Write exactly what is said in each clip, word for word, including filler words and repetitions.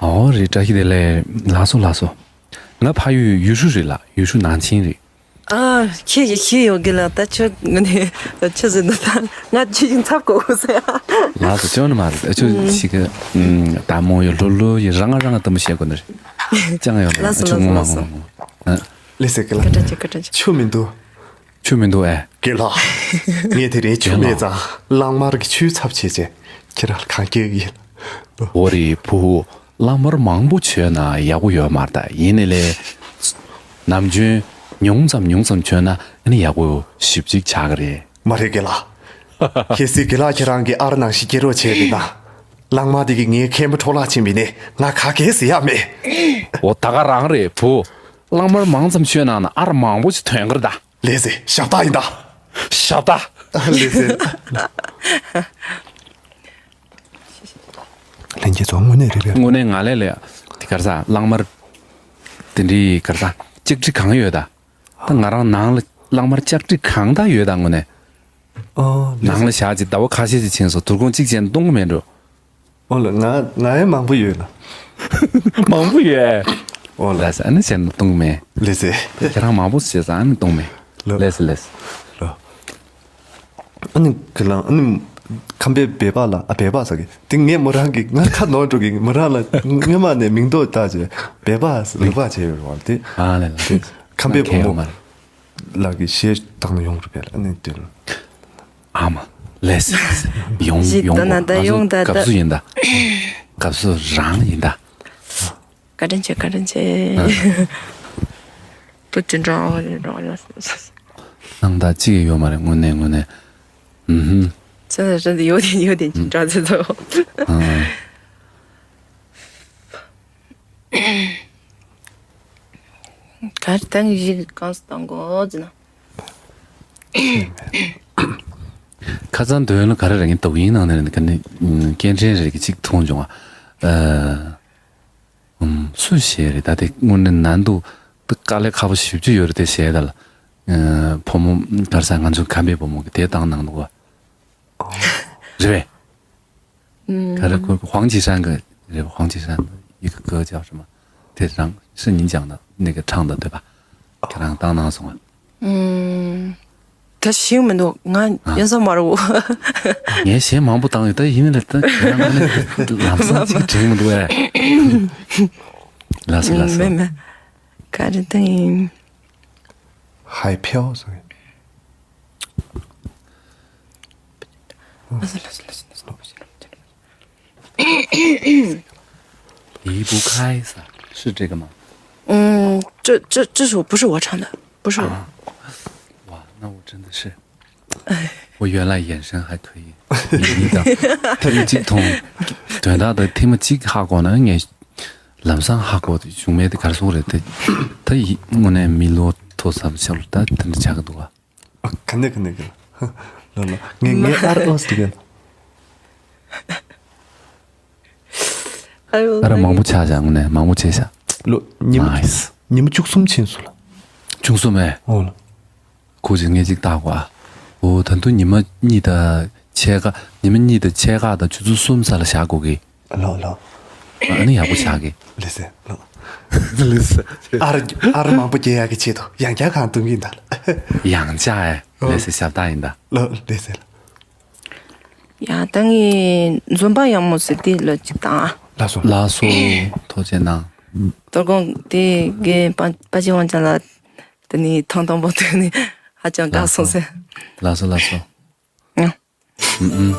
ཨོ་རེད། བཀྲ་ཤིས་བདེ་ལེགས། ལགས་སོ་ལགས་སོ། ང་ཕ་ཡུལ་ཡུལ་ཤུལ་རེད་ལགས། ཡུལ་ཤུལ་ནང་ཆེན་རེད། ཨ། ཁྱེད་ཀྱིས་ཤེས་ཡོད་གི་ལགས། ད་ཁྱོད་ངོ་ནས་ཆི་ཟེར་འདུག་ད་ང་ཁྱོད་ཀྱི་ཚབ་དགོས་གོ་ཟེར། ལགས་སོ། ཅོ་ནི་མ་རེད། ཨ་ཅོ་ཞིག་གི་ད་མོ་ཡོད་ལོ་ལོ་ཡི་རང་ང་རང་ང་ལྟ་མོ་བཤད་དགོས་ནི་རེད། ཅང་ཡོད་ལགས་སོ། ཨ་ཅོ་ལགས་སོ། ངོ་མ་ལགས་སོ། ངོ་མ། ལགས་སོ། ལེ་སེ་གི་ལགས། བཀའ་དྲིན་ཆེ། བཀའ་དྲིན་ཆེ། ཆུ་མི་འདུག་ཆུ་མི་འདུག་ཨེ། རྒན་ལགས། ངས་དེ་རིང་ཆུ་མེད་ཙང་གླང་དམར་གྱི་ཆུའི་ཚབ་བྱས་བྱས་ཁྱེད་རང་ལ་གང་སྐྱེལ་གི་ཡིན། འོ་རེད་བུ། གླང་དམར་མང་པོ་མཆོད་ན་ཡག་པོ་ཡོད་མ་རེད། ད་ཡིན་ནའི་ལས་ནམ་རྒྱུན་ཉུང་ཙམ་ཉུང་ཙམ་མཆོད་ན་ཨ་ནི་ཡག་པོ་ཞེ་པོ་ཅིག་ཆགས་ཀྱི་རེད། མ་རེད་རྒན་ལགས། གལ་སྲིད་རྒན་ལགས་ཁྱེད་རང་གིས་ཨར་ནང་བཞིན་སྐྱེལ་རོགས་བྱས་པས་ན། གླང་དམར་དེ་གིས་ངའི་མཁལ་མ་འཕྲོ་བརླག་ཕྱིན་པ་ཡིན་ན་ང་ག་གེ་ཟེར་ཡག་མེད། འོ་ད་ག་རང་རེད་བུ། གླང་དམར་མང་ཙམ་མཆོད་གནང་ན་ཨར་མང་པོ་ཞིག་ཐོན་གི་རེད་ད། ལགས་སེ། ཞབས་ཏག་ཡིན་ད། ཞབས་ཏག་ལགས་སེ། ལྷན་རྒྱས་ཚོ་དངོས་གནས་རེད་པས། དངོས་གནས་ང་ལས་ལས་དེ་ག་རེ་ཟ། གླང་དམར་དེ་འདྲའི་ག་རེ་ཟ་ལྕགས་ཁྲི་གང་ཡོད་ད། ད་ང་རང་ནང་ལ་གླང་དམར་ལྕགས་ཁྲི་གང་ད་ཡོད་ད་དངོས་གནས། ཨོ་ལགས་སེ། ནང་ལ་བཞག་ཅིག་ཟླ་བ་ཁ་ཤས་ཅིག་ཕྱིན་སོང་། དུར་ཁུང་གཅིག་བྱས་ན་སྟོང་གི་མེད་འགྲོ། ཨོ་ལགས། ང་ང་ཡང་མང་པོ་ཡོད་ལགས། མང་པོ་ཡོད། ཨོ་ལགས། ལགས་སེ། ཨ་ནི་བྱས་ན་སྟོང་གི་མེད། ལགས་སེ། ཁྱེད་རང་མང་པོ་བྱས་ཙང་ཨ་ནི་སྟོང་མེད། ལགས། ལགས་སེ་ལགས་སེ། ལགས། ཨ་ནི་ཁྱེད་རང་ཨ་ནི་ཁམས་པའི་སྦལ་པ་ལ། ཨ་སྦལ་པ་ཟེར་གི་དེ་ངས་མོ་རང་གི་ང་ཁ་ནོར་འགྲོ་གི། མོ་རང་ལ་སྔོན་མ་ནས་མིང་འདོགས་བཏགས་བྱས་སྦལ་པ་ཟེར་ལབ་པ་བྱས་ཡོད་པ་དེ། ཨ་ལས་ལགས། དེ་ཁམས་པའི་བུ་མོ་ལགས་ཀྱིས་གཞས་བཏང་ན་ཡོང་རེད་པས་ལགས། ཨ་ནི་དེ་ལ། ཨ་མ། ལགས་སེ་ལགས་སེ། ཡོང་ཞིག་ཡོང་ད་ན་གོ་ད་ང་ཚོ་ཡོང་ད་ད། དགའ་བསུ་ཡིན་ད། དགའ་བསུ་རང་ཡིན་ད། བཀའ་དྲིན་ཆེ། བཀའ་དྲིན་ཆེ། ཨ། བུ་དེ་འདྲ་རེད་འགྲོ་ལ། སྣང་དག་ཅི་ཡང་ཡོད་མ་རེད་དངོས་གནས་དངོས་གནས། ཨུ་ཧུམ། ཚེ་ལ་རེད་ཡོད་དེ་ཡོད་དེ་འདྲ་ཚེ་ཚོ། ཨ། ག་རེ་ད་ངས་གཞས་གང་ཟིག་བཏང་དགོས་ཟེར་ན། ཁ་སང་དོན་ལ་ག་རེ་རེད། ངས་དོ་ཡིན་ནང་ནས་རེད། ག་ནས་སྐད་འཕྲིན་རེད་གི་གཅིག་མཐོང་བྱུང་བ། ཨ། ཨུམ། སུ་གཞས་རེད་ད་དེ། དངོས་གནས་ནང་དུ་དཀའ་ལས་ཁག་པོ་ཞེ་པོ་ཅིག་ཡོད་རེད་དེ་གཞས་ད་ལ། ཨ། བུ་མོ་ག་རེ་ཟ། ང་ཚོ་ཁམས་པའི་བུ་མོ་གི་དེ་བཏང་གནང་འདུག་བ། རེད་པས། ག་རེ་ཁོ་ཝང་ཅི་ཧྲན་གི་རེད། ཝང་ཅི་ཧྲན་一个歌叫什么 དེ་རང་是你讲的那个唱的对吧？ཁྱེད་རང་བཏང་གནང་སོང་ང་། ད་ཤེས་མི་འདུག་ང་ཡིན་ས་མ་རེད། ངས་གཞས་མང་པོ་བཏང་ཡོད། ད་ཡིན་ནི་ད་ཁྱེད་རང་ལམ་སང་ཅིག་དྲན་མི་འདུག་ཨེ། ལགས་སོ་ལགས་སོ། མེད་མེད། ག་རེ་བཏང་ཡིན། ཧའི་ཕེའོ་ཟེར། 离不开 ས 是这个吗？ 嗯，这这这首不是我唱的，不是我。 ཨ། ཝ། 那我真的是 我原来眼神还可以། ཡིན་ད། ཐེངས་གཅིག་མཐོང་། དོན་དག་དང་ཐེངས་མ་གཅིག་ཧ་གོ་ན་ངས་ལམ་སང་ཧ་གོ་བྱུང་མེད་དེ་ག་རེ་ཟེར་དགོས་རེད་དེ། ད་ཡིན་དངོས་གནས་མི་ལོ་མཐོ་ས་ཆ་ལ་ད་དེ་འདྲ་ཆགས་ཀྱི་འདུག་ག་ག་ནས་ག་ནས་ག་ལ་ལ་ལ། ངས་ངས་ཨར་ཨོ་སི་ག་ཨ་ར་མང་པོ་ཆགས་བཞག་དངོས་གནས་མང་པོ་བྱས་བཞག་ལོ་ཉི་མ། ནའིས། ཉི་མ་བཅུ་གསུམ་ཕྱིན་སོང་ལ། བཅུ་གསུམ་ཨེ། ཨོ་ལ། ཁོ་ཅིག་ངས་ཅིག་བལྟ་གོ་ཨ། འོ་ད་དུང་ཉི་མ་གཉིས་དང་ཕྱེད་ཀ་ཉི་མ་གཉིས་དང་ཕྱེད་ཀ་དང་ཆུ་ཚོད་གསུམ་ཙམ་ལ་བཞག་དགོས་ཀི། ལོ་ལོ། ཨ་ནི་ཡག་པོ་ཆགས་ཀི། ལེ་སེ་ལོ། ལེ་སེ། ཨར་ཨར་མང་པོ་སྐྱེ་ཡག་གི་ཆེད་དུ་ཡང་བསྐྱར་གང་གཏོང་གི་ཡིན་ད་ལ། ཡང་བསྐྱར་ཨེ། ལོ། ལེ་སེ་ཞབས་ཏག་ཡིན་ད། ལོ་ལེ་སེ་ལོ། ཡ་ད་ངས་འཛོམས་པ་ཡག་མོ་ཟེར་དེ་ལོ་གཅིག་དང་། ལགས་སོ། ལགས་སོ། ཐུགས་རྗེ་གནང་། དོ་དགོང་དེ་གའི་པ་པ་ཅི་ཝང་ཅན་ལ་དེ་ནི་ཐང་ཐང་པོ་དེ་ནི་ཧ་ཅང་དགའ་སོང་ཟེར། ལགས་སོ་ལགས་སོ། ཡ། ཨུམ་ཨུམ།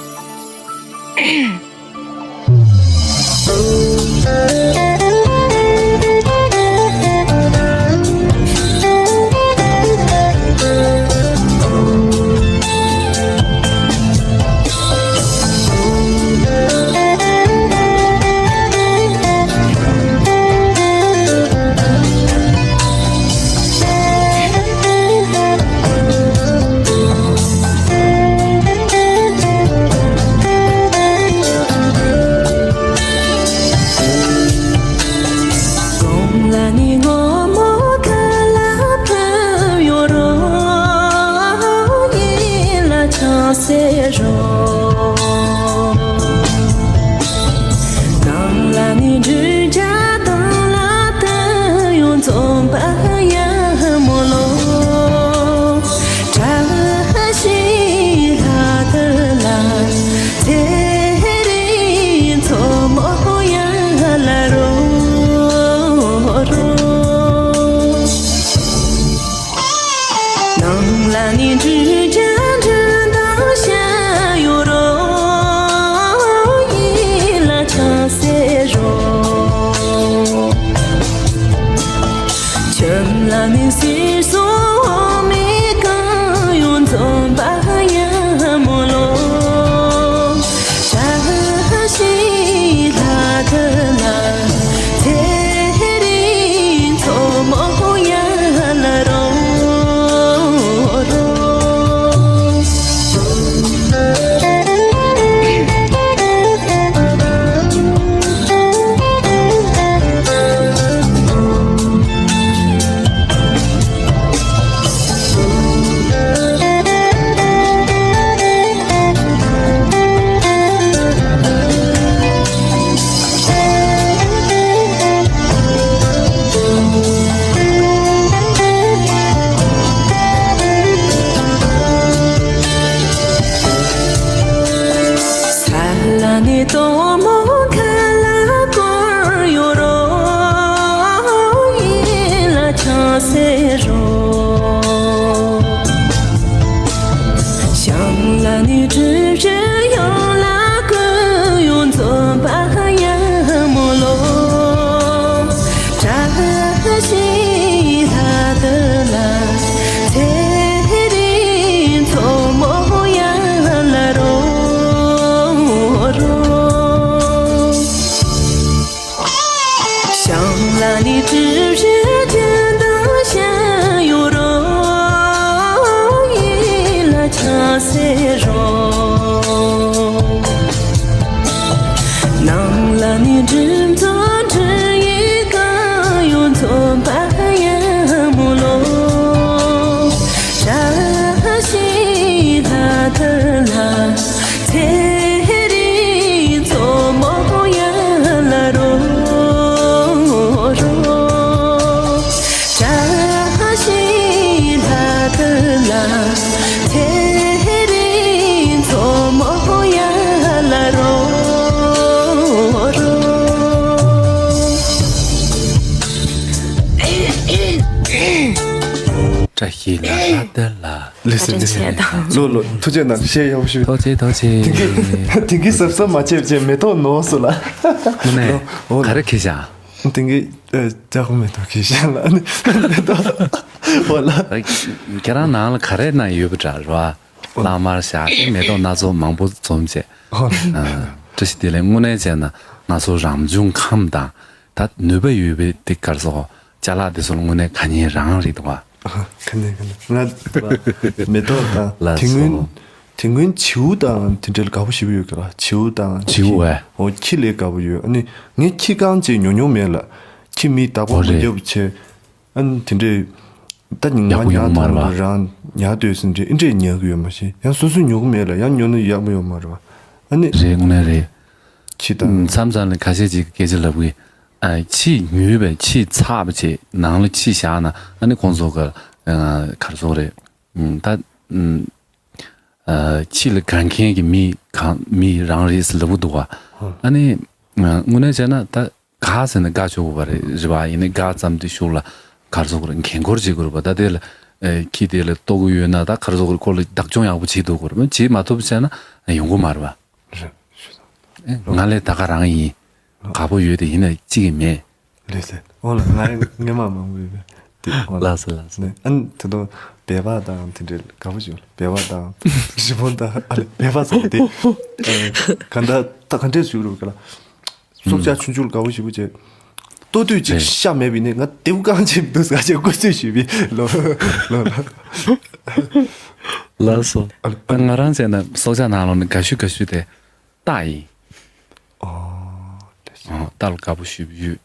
པ་ཡ་མོ་ལོ། བཀྲ་ཤིས་ལྷ་དར་ལ། ཚེ་རིང་མཚོ་མོ་ཡར་ལ་རོ་རོ། ནང་ལ་ནི་འབྲུག་སྒྲ་འབྲུག་དང་ཤ་ཡོ་རོ། ཡིད་ལ་ཆང་སེ་རོ། ཁྱིམ་ལ་ནི་སྲིད་སོ་མི་གང་ཡོང་འཛོམས་པ་ཡ་མོ་ལོ། བཀྲ་ཤིས་ལྷ་དར་ལ། ཚེ་རིང་མཚོ་མོ་ཡར་ལ་རོ་རོ། ས་ལ་ནི་དོ་མོ་ཁ་ལ་སྐོར་ཡོ་རོ། ཡིད་ལ་ཆང་སེ་རོ། ཤང་ལ་ནི་གྲུ་བཞི་ཡོང་ལ་ཀུ་ཡོང་འཛོམས་པ་ཡ་མོ་ལོ། བཀྲ་ཤིས་ལྷ་དར་ལ། ཚེ་རིང་མཚོ་མོ་ཡར་ལ་རོ་རོ། ཤང་ལ་ནི་གྲུ་བཞི་དུན་དང་ཤ་ཡོ་རོ། ཡིད་ལ་ཆང་སེ་རོ། ནང་ལ་ནི་འབྲུ་མཚོ་འབྲུ་ཡི་གང་ཡོང་འཛོམས་པ་ཡ་མོ་ལོ། བཀྲ་ཤིས་ལྷ་དར་ལ། ཚེ་རིང་མཚོ་མོ་ཡར་ལ་རོ་རོ། བཀྲ་ཤིས་ལྷ་དར་ལ། ཚེ་རིང་མཚོ་མོ་ཡར་ལ་རོ་རོ། བཀྲ་ཤིས་ལ་ལྷ་དར་ལ། ལགས་སོ་ལགས་སོ། བཀྲ་ཤིས་དང་། ལོ་ལོ་ཐུགས་རྗེ་གནང་། གཞས་ཡག་པོ་ཞིག་ཐུགས་རྗེ་ཐུགས་རྗེ། དེང་གི་དེང་གི་གཟབ་གཟབ་མ་བྱས་བྱས་མེ་ཏོག་ནོར་སོང་ལ། ནས་ཨོ་ག་རེ་ཁེ་བཞག་དེང་གི་ཨ་ལྕགས་མེ་ཏོག་ཁེ་བཞག་ལ་ཨ་ནི་མེ་ཏོག་ཨོ་ལ། ཁྱེད་རང་ནང་ལ་ག་རེ་ན་ཡོད་པ་འདྲ་རེད་བ། གླང་དམར་བཞག་དེ་མེ་ཏོག་སྣ་ཚོགས་མང་པོ་འཛོམས་བྱས། ཨོ་ལ། ཨ་བཀྲ་ཤིས་བདེ་ལེགས། དངོས་གནས་བྱས་ན་ང་ཚོ་རང་བྱུང་ཁམས་དང་ད་ནུས་པ་ཡོད་པའི་དེ་གར་སོགས་ཅ་ལག་དེ་ཚོ་ལ་དངོས་གནས་ཁ་ཉན་རང་རེད་འདུག་བ། ཁ་ཉན་ཁ་ཉན། ང་མེ་ཏོག་དང་ལགས་དེ་སྔོན། སོ། དེ་སྔོན་བྱིའུ་དང་དེ་འདྲའི་དགའ་པོ་ཞེ་པོ་ཡོད་ཀྱི་ར། བྱིའུ་དང་བྱིའུ་ཁྱི། ཨེ། འོ་ཁྱི་ལས་དགའ་པོ་ཡོད། ཨ་ནི་ངས་ཁྱི་རྐང་ཅིག་ཉོ་མྱོང་མེད་ལ། ཁྱི་མི་བདག་པོ་འོ་མ་རེད། རྒྱབ་བྱས། ཨ་ནི་དེ་འདྲའི་ད་ཉིན་ཡག་པོ་ང་ཉག་ཡོང་མ་ཐང་རེད་པ། དུ་རང་ཉག་སྡོད་ཟིན་འདྲའི་ཨེ་འདྲས་ཉལ་གི་ཡོད་མ་ཤེས། ཡང་སོ་སོས་ཉོ་གི་མེད་ལ། ཡང་ཉོ་ན་ཡག་པོ་ཡོད་མ་རེད་པ། ཨ་ནི་རེད། དངོས་གནས་རེད། ཁྱི་དང་། མཚམས་མཚམས་ལ་ཁ་ཤས་ཅིག་གིས་སྐད་ཆ་ལབ་གི། ཨ་ཁྱི་ཉོས་པས་ཁྱི་ཚགས་པ་བྱས་ནང་ལ་ཁྱི་བཞག་ན་ཨ་ནི་ཁོང་ཚོ་ག་ཨ་ག་རེ་ཟེར་དགོས་རེད། ཨ་ད་ཨ་ཨ་ཁྱི་ལ་དགའ་མཁན་གྱི་མི་གང་མི་རང་རེད་ཟེར་ལབ་གི་འདུག་བ། ཨ་ནི་ཨ་དངོས་གནས་བྱས་ན་ད་དགའ་ཟེར་ན་དགའ་ཆོག་གི་རེད་རེད་བ། ཡིན་ནའི་དགའ་ཙམ་དེ་ཤུགས་ལ་ག་རེ་ཟེར་དགོས་རེད། འགན་འཁུར་བྱེད་དགོས་རེད་པ། ད་དེ་ལ་ཨ་ཁྱི་དེ་ལ་ལྟོ་གོས་ཡོད་ན་ད་ག་རེ་ཟེར་དགོས་རེད། ཁོ་ལ་བདག་སྐྱོང་ཡག་པོ་བྱེད་ཐུབ་དགོས་རེད། བྱེད་མ་ཐུབ་བྱས་ན་ཡོང་གི་མ་རེད་བ། རེད། ཞུ་དང་། ཨེ། ང་ལས་ད་ག་རང་ཡིན། དགའ་པོ་ཡོད་དེ་ཡིན་ན་གཅིག་གིས་མེད། ལགས་སེ། འོ་ལ་ང་སྔན་མ་མང་པོ་ཡོད་པས། དེ་འོ་ལ། ལགས་སེ་ལགས་སེ། ནས་ཨ་ནི་དེ་དོ་སྦལ་པ་དང་དེ་འདྲའི་དགའ་པོ་ཞིག་ཡོད། སྦལ་པ་དང་རི་བོང་དང་ཨ་ལེ་སྦལ་པ་ཟེར་དེ། ཨ་ག་འདྲ་ད་ག་འདྲས་ཞུ་རུ་ག་ལ། སྲོག་ཆགས་ཆུང་ཆུང་ལ་དགའ་པོ་ཞེ་པོ་བྱས། ལྟོ་དུས་གཅིག་རེད། ཤ་མེད་པ་ཡིན་ནའི་ང་དེ་བུ་རྐང་གཅིག་འདུག་ཟེར་བྱས་བཀོལ་སྤྱོད་ཞུས་པས་ལོ་ལོ་ལོ། ལགས་སོ། ཨ་ལེ། ང་རང་བྱས་ན་སྲོག་ཆགས་ནང་ལོགས་ནས་དགའ་ཤོས་དགའ་ཤོས་དེ། སྟག་ཡིན། ཨོ། དེ་སོ། ཨོ། སྟག་ལ་དགའ་པོ་ཞེ་པོ་ཡོད།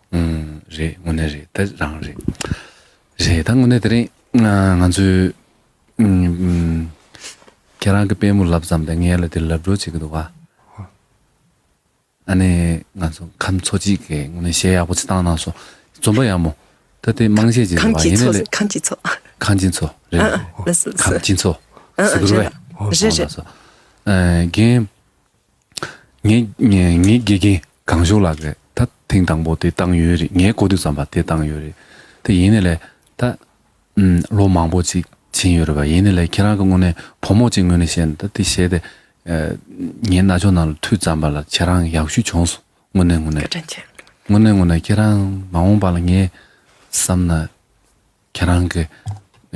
ཨུམ། རེད། དངོས་གནས་རེད། ད་རང་རེད། རེད། ད་དངོས་གནས་དེ་རིང་ང་ང་ཚོའི་ཨུམ། ཁྱེད་རང་གི་པུས་མོ་ལབ་ཙམ་དེ་ངས་ལ་དེ་ལབ་འགྲོ་བྱེད་ཀྱི་འདུག་ག། ཨ་ནི་ང་ཚོ་ཁམས་ཚོ་གཅིག་གིས་དངོས་གནས་གཞས་ཡག་པོ་ཅིག་བཏང་གནང་སོང་། འཛོམས་པ་ཡག་མོ། ད་དེ་དམངས་གཞས་ཅིག་རེད་པ། ཡིན་ནའི་ལས། ཁམས་སྐྱིད་ཚོགས། ཁམས་སྐྱིད་ཚོགས་རེད། ཨ་ཨ་ལགས་སོ། ཁམས་སྐྱིད་ཚོགས་ཟེར་གི་རེད་པས། རེད་རེད། ཨོ་ལགས་སོ། ཨ་རྒན། ངའི་ངའི་ངའི་དགེ་རྒན་གངས་ཤོག་ལགས་ཀྱིས་ད་ཐེངས་དང་པོ་དེ་བཏང་ཡོད་རེད། ངས་གོ་དུས་ཙམ་པ་དེ་བཏང་ཡོད་རེད། དེ་ཡིན་ནའི་ལས་ད་ཨུམ་ལོ་མང་པོ་ཅིག་ཕྱིན་ཡོད་རེད་པ། ཡིན་ནའི་ལས་ཁྱེད་རང་གི་དངོས་གནས་བུ་མོ་ཅིག་ངོས་ནས་བཤད་ན། ད་དེ་གཞས་དེ་ཨ་ངའི་རྣ་ཅོག་ནང་ལ་ཐོས་ཙམ་པ་ལ་ཁྱེད་རང་ཡག་ཤོས་བྱུང་སོང་། དངོས་གནས་དངོས་གནས། བཀའ་དྲིན་ཆེ། དངོས་གནས་དངོས་གནས་ཁྱེད་རང་མ་འོངས་པ་ལ་ངས་བསམ་ན། ཁྱེད་རང་གི་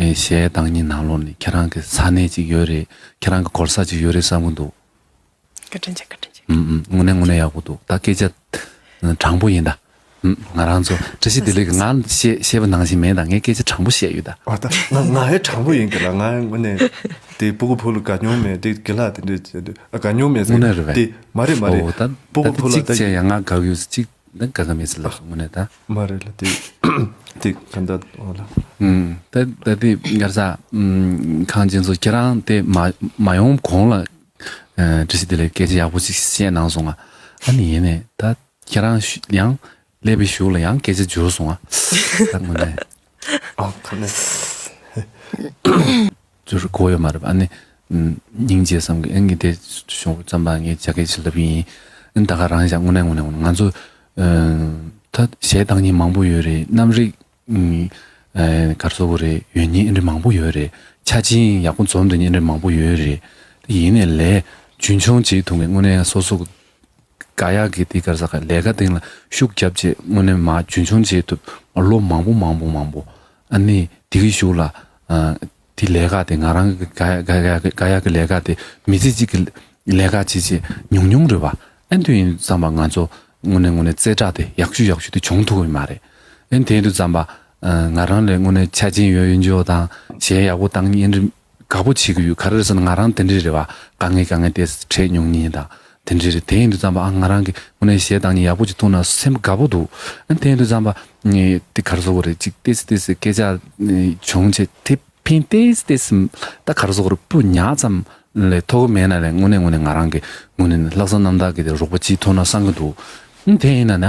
ཨེ་གཞས་བཏང་མཁན་ནང་ལོགས་ནས་ཁྱེད་རང་གི་ས་གནས་ཅིག་ཡོད་རེད། ཁྱེད་རང་གི་སྒོར་ས་ཅིག་ཡོད་རེད་བསམ་གྱི་འདུག། བཀའ་དྲིན་ཆེ། བཀའ་དྲིན་ཆེ། ཨུམ་ཨུམ། དངོས་གནས་དངོས་གནས་ཡག་པོ་འདུག། ད་སྐད་ཆ་དྲང་པོ་ཡིན་ད། ཨུམ། ང་རང་ཚོ་བཀྲ་ཤིས་བདེ་ལེགས་ཀྱིས་ང་བཤད་བཤད་པ་ནང་བཞིན་མིན་ད། ངས་སྐད་ཆ་དྲང་པོ་བཤད་ཡོད་ད། ཨ་ད་ང་ང་ཡང་དྲང་པོ་ཡིན་གི་ལ། ང་དངོས་གནས་དེ་སྤུ་གུ་བུ་ལ་དགའ་མྱོང་མེད་དེ་གི་ལ། དེ་འདྲ་བྱས་དུས་ཨ་དགའ་མྱོང་མེད་ཟེར། དངོས་གནས་རེད་པས། དེ་མ་རེད་མ་རེད། ཨོ་ད་སྤུ་གུ་ད་བུ་ལ་གཅིག་དེ་བྱས་ཡང་ང་དགའ་གི་ཡོད་ཟེར། གཅིག་ད་དགའ་གི་མེད་ཟེར་ལབ་སོང་། དངོས་གནས་ད། མ་རེད་ལ་དེ། དེ་ག་འདྲ་འོ་ལ། ཨུམ། ད་ད་དེ་ག་རེ་ཟ། ཨུམ། ཁམས་སྐྱིད་ཚོགས་ཁྱེད་རང་དེ་མ་མ་ཡོང་གོང་ལ། ཨ་བཀྲ་ཤིས་བདེ་ལེགས་སྐད་ཆ་ཡག་པོ་ཅིག་བཤད་གནང་སོང་ང་། ཨ་ནི་ཡིན་ནའི་ད་ཁྱེད་རང་ཤུ་ཡང་སླེབས་པའི་གཞུག་ལ་ཡང་སྐད་ཆ་འགྱུར་སོང་ང་། ད་དངོས་གནས། ཨ་ཁ་ནས། འགྱུར་དགོས་ཡོད་མ་རེད་པ། ཨ་ནི་སྙིང་རྗེ་བསམ་གི། ཨ་ནི་དེ་བྱུང་ཙམ་པ་ངས་ཇ་སྐད་ཅིག་ལབ་ཡིན། ཨ་ནི་ད་ག་རང་བཞག། དངོས་གནས་དངོས་གནས་དངོས་གནས་ང་ཚོ་ཨ་ད་གཞས་བཏང་མཁན་མང་པོ་ཡོད་རེད། རྣམ་རིག་ཨ་ག་རེ་ཟེར་དགོས་རེད། ཡོད་མཁན་ཨ་འདྲ་མང་པོ་ཡོད་རེད། ཆ་རྐྱེན་ཡག་པོ་འཛོམས་བསྡད་མཁན་ཨ་འདྲ་མང་པོ་ཡོད་རེད། དེ་ཡིན་ནའི་ལས་རྒྱུན་འཁྱོངས་བྱེད་ཐུབ་མཁན། དངོས་གནས་སོ་སོ་དགའ་ཡག་གི་དེ་ག་རེ་ཟ། ལས་ཀ་སྟེང་ལ་ཤུགས་རྒྱབ་བྱས་དངོས་གནས་མར་རྒྱུན་འཁྱོངས་བྱེད་ཐུབ། ལོ་མང་པོ་མང་པོ་མང་པོ། ཨ་ནི་དེ་གི་གཞུག་ལ་ཨ་དེ་ལས་ཀ་དེ་ང་རང་གི་དགའ་ཡག་དགའ་ཡག་དགའ་ཡག་གི་ལས་ཀ་དེ་མི་ཚེ་གཅིག་གི་ལས་ཀ་བྱེད་བྱེད་ཉུང་ཉུང་རེད་པ། ཨ་ནི་དེ་ཡིན་དུས་ཙམ་པ་ང་ཚོ་དངོས་གནས་དངོས་གནས་རྩེ་གྲས་དེ་ཡག་ཤོས་ཡག་ཤོས་དེ་བྱུང་ཐུབ་ཀྱི་མ་རེད། ཨ་ནི་དེ་ཡིན་དུས་ཙམ་པ་ཨ་ང་རང་ལས་དངོས་གནས་ཆ་རྐྱེན་ཡོད་ཡོད་འཇོག་དང་གཞས་ཡག་པོ་བཏང་མཁན་དགའ་པོ་བྱེད་ཀྱི་ཡོད། ག་རེ་རེད་ཟེར་ན་ང་རང་དེ་འདྲས་རེད་པ། དཀའ་ངལ་དཀའ་ངལ་ཏོག་ཙམ་འཕྲད་མྱོང་མཁན་དང་དེ་འདྲས་རེད། དེ་ཡིན་དུས་ཙམ་པ་ཨ་ང་རང་གི་དངོས་གནས་གཞས་བཏང་མཁན་ཡག་པོ་ཅིག་ཐུག་ན་སེམས་དགའ་པོ་འདུག། ཨ་དེ་ཡིན་དུས་ཙམ་པ་ངས་དེ་ག་རེ་ཟེར་དགོས་རེད། ཅིག་ཏོག་ཙམ་ཏོག་ཙམ་སྐད་ཆ་བྱུང་བྱས་དེ་ཕན་ཏོག་ཙམ་ཏོག་ཙམ་ད་ག་རེ་ཟེར་དགོས་རེད། སྤུ་ཉག་ཙམ་ལས་ཐོགས་ཀྱི་མེད་ན་ལས་དངོས་གནས་དངོས་གནས་ང་རང་གི་དངོས་གནས་ལྷག་བསམ་རྣམ་དག་གི་དེ་རོགས་པ་ཅིག་ཐུག་ན་བསམ་གྱི་འདུག། ཨ་དེ་ཡིན་ན་ན།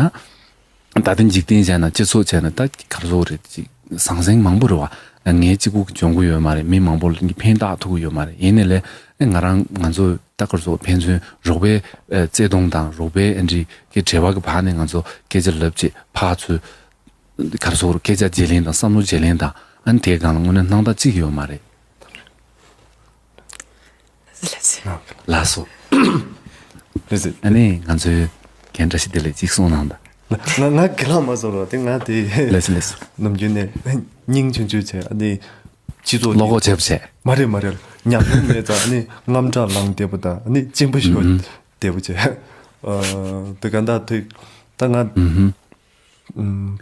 ད་ལྟ་འཇིག་རྟེན་བྱས་ན་སྤྱི་ཚོགས་བྱས་ན་ད་ག་རེ་ཟེར་དགོས་རེད། ཅིག་ཟང་ཟིང་མང་པོ་རེད་པ། ངའི་གཅིག་པུ་གྱོང་གུད་ཡོད་མ་རེད། མི་མང་པོ་ལ་ཕན་ཐོགས་ཐུབ་ཀྱི་ཡོད་མ་རེད། ཡིན་ནའི་ལས་ང་རང་ང་ཚོ་ད་ག་རེ་ཟེར་དགོས། ཕན་ཚུན་རོགས་པའི་ཨ་བརྩེ་དུང་དང་རོགས་པའི་ཨ་འདྲ་གི་འབྲེལ་བ་གི་བར་ནས་ང་ཚོ་སྐད་ཆ་ལབ་བྱས་ཕར་ཚུར་ག་རེ་ཟེར་དགོས་རེད། སྐད་ཆ་བརྗེ་ལེན་དང་བསམ་བློ་བརྗེ་ལེན་དང་། ཨ་ནི་དེའི་སྒང་ལ་དངོས་གནས་སྣང་དག་གཅིག་ཡོད་མ་རེད། ལགས་སོ། ལགས་སོ། ལགས་སོ། ཨ་ནི་ང་ཚོའི་རྒན་བཀྲ་ཤིས་བདེ་ལེགས་ཅིག་གསུང་གནང་དང་། ང་ང་དགེ་ལགས་མ་བཟོ་རོགས་དེ། ང་དེ་ལགས་སོ་ལགས་སོ། ནམ་རྒྱུན་ནས་སྙིང་ཆུང་ཆུང་བྱས། ཨ་ནི་སྤྱི་ཚོགས་བློ་ཁོག་ཆེ་པོ་བྱས། མ་རེད་མ་རེད། ཉམས་མྱོང་མེད་ཙང་། ཨ་ནི་རྔམ་སྐྲག་ལངས་བསྡད་པ་དང་། ཨ་ནི་གཅེན་པོ་ཞིག་ཨུམ་ཨུམ། བསྡད་པ་བྱས། ཨ་དེ་ག་འདྲ་དེ་ད་ང་ཨུམ་ཧུམ། ཨུམ།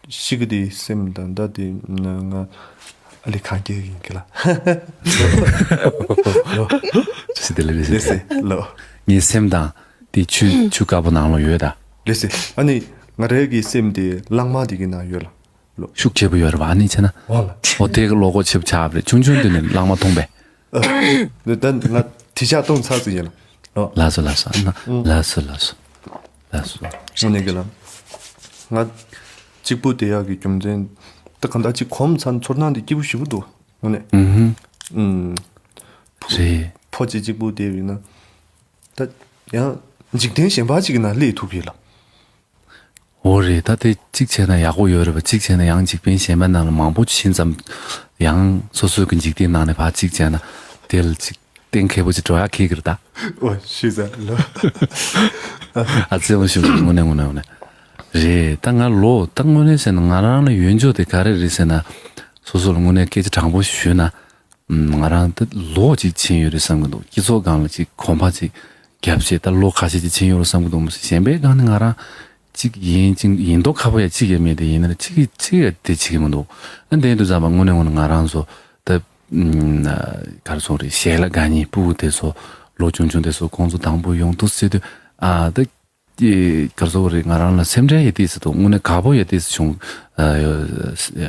ཤི་གི་དེ་སེམས་དང་ད་དེ་ང་ཨ་ལི་གང་སྐྱེ་ཡིན་གི་ལ། ལོ། ཅི་སི་དེ་ལེ་ལེ་ལེ་སི་ལོ། ངའི་སེམས་དང་དེ་ཆུ་ཆུ་དཀར་པོ་ནང་ལོགས་ཡོད་ད། ལེ་སི། ཨ་ནི་ང་རའི་གི་སེམས་དེ་གླང་དམར་དེ་གི་ནང་ཡོད་ལ། ལོ། ཤུགས་ཆེ་པོ་ཡོད་རེད་པ། ཨ་ནི་བྱས་ན། འོ་ལ། འོ་དེ་གི་བློ་ཁོག་ཆེ་པོ་ཆགས་པ་རེད། ཆུང་ཆུང་དུས་ནས་གླང་དམར་མཐོང་པས། ཨ། ད་ང་དེ་ཆགས་གཏོང་ཚར་ཚོད་ཡིན་ལ། ལགས་སོ་ལགས་སོ། ཨ་ན་ལགས་སོ་ལགས་སོ། ལགས་སོ། དངོས་གནས་གི་ལ། ང་གཅིག་པུ་བསྡད་ཡག་གི་རྒྱུ་མཚན་ད་ག་འདྲ་ཅིག་གོམས་ཚར་ཚོར་སྣང་དེ་སྐྱིད་པོ་ཞེ་པོ་འདུག། དངོས་གནས། ཨུ་ཧུམ། ཨུམ། རེད། ཕོ་གཅིག་གཅིག་པུ་བསྡད་ཡིན་ན། ད་ཡང་འཇིག་རྟེན་གཞན་པ་ཅིག་གི་ནང་སླེབས་ཐུབ་ཀྱི་ལ། འོ་རེད། ད་དེ་གཅིག་བྱས་ན་ཡག་པོ་ཡོད་རེད་པ། གཅིག་བྱས་ན་ཡང་འཇིག་རྟེན་གཞན་པ་ནང་ལ་མང་པོ་ཕྱིན་ཙམ། ཡང་སོ་སོའི་གི་འཇིག་རྟེན་ནང་ནས་ཕར་གཅིག་བྱས་ན་དེ་ལ་གཅིག་གཏན་འཁེལ་པོ་ཅིག་འགྲོ་ཡག་ཁེལ་གི་རེད་ད། འོ་ཤེས་ས་ལོ། ཨ་ཙི་འོ་ཤུ་དངོས་གནས་དངོས་གནས་དངོས་གནས། རེད། ད་ང་ལོ་ད་དངོས་གནས་ཟེར་ན་ང་རང་ལ་ཡོད་འཇོག་དེ་ག་རེ་རེད་ཟེར་ན། སོ་སོ་ལ་དངོས་གནས་སྐད་ཆ་དྲང་པོ་ཞུས་ན། ང་རང་ད་ལོ་གཅིག་ཕྱིན་ཡོད་རེད་བསམ་གྱི་འདུག། སྤྱི་ཚོགས་སྒང་ལ་ཅིག་གོམ་པ་ཅིག་རྒྱབ་བྱས་ད་ལོ་ཁ་ཤས་ཅིག་ཕྱིན་ཡོད་རེད་བསམ་གྱི་འདུག། མ་གཞན་པའི་སྒང་ནས་ང་རང་ཅིག་ཡིན་ཅིག་ཡིན་མདོག་ཁ་པོ་ཡ་ཅིག་ཡ་མེད་དེ། ཡིན་ན་ཅིག་ཅིག་ཡ་དེ་བྱེད་ཀྱི་མི་འདུག། ཨ་དེ་འདུག་ཙམ་པ་དངོས་གནས་དངོས་གནས་ང་རང་ཚོ་ད་ག་རེ་ཟེར་དགོས་རེད། གཞས་ལ་དགའ་མཁན་སྤུ་གུ་དེ་ཚོ་ལོ་ཆུང་ཆུང་དེ་ཚོ་ཁོང་ཚོ་དང་པོ་ཡོང་དུས་ཟེར་དུས་ཨ་ད། དེ་ག་རེ་ཟེར་དགོས་རེད། ང་རང་ལ་སེམས་ཁྲལ་ཡོད་དུས་སུ་དང་དངོས་གནས་དགའ་པོ་ཡོད་དུས་སུ་བྱུང་། ཨ་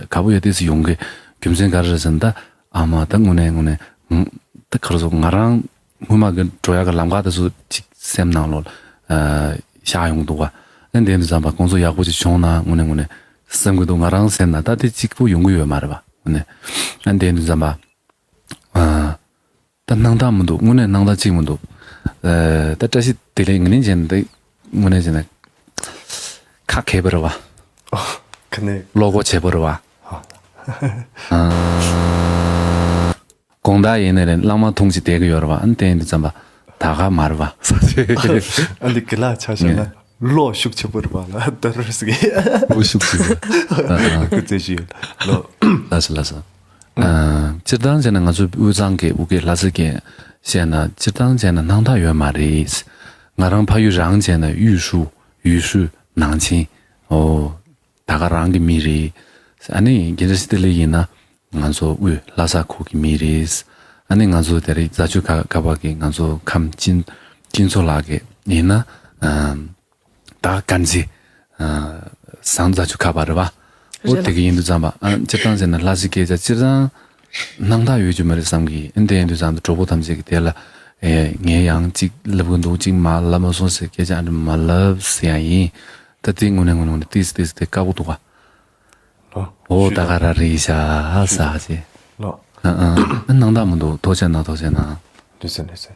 དགའ་པོ་ཡོད་དུས་སུ་ཡོང་གི་རྒྱུ་མཚན་ག་རེ་རེད་ཟེར་ན། ད་ཨ་མ་ད་དངོས་གནས་དངོས་གནས་ད་ག་རེ་ཟེར་དགོས། ང་རང་སྔོན་མ་གི་འགྲོ་ཡག་གི་ལམ་ཁ་དེ་ཚོ་ཅིག་སེམས་ནང་ལོགས་ཨ་ཤར་ཡོང་འདུག་ག། ཨ་དེ་འདུག་ཙམ་པ་ཁོང་ཚོ་ཡག་པོ་ཅིག་བྱུང་ན་དངོས་གནས་དངོས་གནས་ བསམ་གྱི་འདུག་ང་རང་ཟེར་ན་ད་དེ་གཅིག་པོ་ཡོང་གི་ཡོད་མ་རེད་པ། ཨ་ནི་ཨ་འདས་དུས་ཙམ་པ། ཨ། ད་སྣང་དག་མི་འདུག་དངོས་གནས་སྣང་དག་གཅིག་མི་འདུག་ཨ། ད་བཀྲ་ཤིས་བདེ་ལེགས་ངོས་ནས་བྱས་ན་ད་དངོས་གནས་བྱས་ན་ཁ་མཁས་པ་རེད་པ། ཨོ། ཁ་ནས། བློ་ཁོག་ཆེ་པོ་རེད་པ། ཨ། དགོང་དག་ཡིན་ནའི་ལས་གླང་དམར་འཐུང་བྱས་བསྡད་ཀྱི་ཡོད་རེད་པ། ཨ་ནི་དེ་ཡིན་དུས་ཙམ་པ་ད་ག་མ་རེད་པ། ཨ་འདི་དགེ་ལགས་ཆ་བཞག་ན་ངས། བློ་ཤུགས་ཆེ་པོ་རེད་པ་ལ་ད་རུ་ཟེར་གི། བློ་ཤུགས་ཆེ་པོ། ཨ་ཨ། སྐུ་ཚེ་ཞུ་ལོ། ལགས་སོ་ལགས་སོ། ཨ། སྤྱིར་བཏང་བྱས་ན་ང་ཚོ་དབུས་གཙང་གི་ཨུ་སྐད་ལྷ་ས་སྐད་བཤད་ན་སྤྱིར་བཏང་བྱས་ན་སྣང་དག་ཡོད་མ་རེད། ང་རང་ཕ་ཡུལ་རང་བྱས་ན་ཡུས་ཧྲུའུ། ཡུས་ཧྲུའུ་ནང་ཆེན། ཨོ། ད་ག་རང་གི་མི་རེད། ཨ་ནི་རྒན་བཀྲ་ཤིས་བདེ་ལེགས་ཡིན་ན་ང་ཚོ་དབུས་ལྷ་ས་ཁུལ་གྱི་མི་རེད། ཨ་ནི་ང་ཚོ་དེ་རིང་རྫ་ཆུ་ཁ་ཁ་པ་གི་ང་ཚོ་ཁམས་ཅིན་ཅིན་ཚོ་ལགས་ཀྱི་ཡིན་ན། ཨམ། ད་དཀར་མཛེས། ཨ། ཟངས་རྫ་ཆུ་ཁ་པ་རེད་པ། ཨོ་རེད་ལ། དེ་གི་ཡིན་དུས་ཙམ་པ། ཨ། སྤྱིར་བཏང་ཟེར་ན་ལྷ་སའི་སྐད་ཆ་སྤྱིར་བཏང་སྣང་དག་ཡོད་རྒྱུ་མ་རེད་བསམ་གི། ཨ་འདི་ཡིན་དུས་ཙམ་དུ་གྲོགས་པོ་ཐམས་ཅད་ཀྱི་དེ་ལ། ཨེ། ངས་ཡང་གཅིག་ལབ་གི་འདུག་གཅིག་མ་ལབ་མ་སོང་ཟེར་སྐད་ཆ་ཨ་འདྲ་མ་ལབ་ཟེར་ཡང་ཡིན། ད་དེ་དངོས་གནས་དངོས་གནས་ཏིས་ཏིས་དེ་དཀའ་པོ་འདུག་ག་ལོ། ཨོ་ཞུས་ད་ག་དང་། ར་རི་ཤ་ས་ཅེ། ལོ། ཨ་ཨ། སྣང་དག་མི་འདུག་ཐུགས་རྗེ་གནང་ཐུགས་རྗེ་གནང་། ལགས་སོ་ལགས་སོ།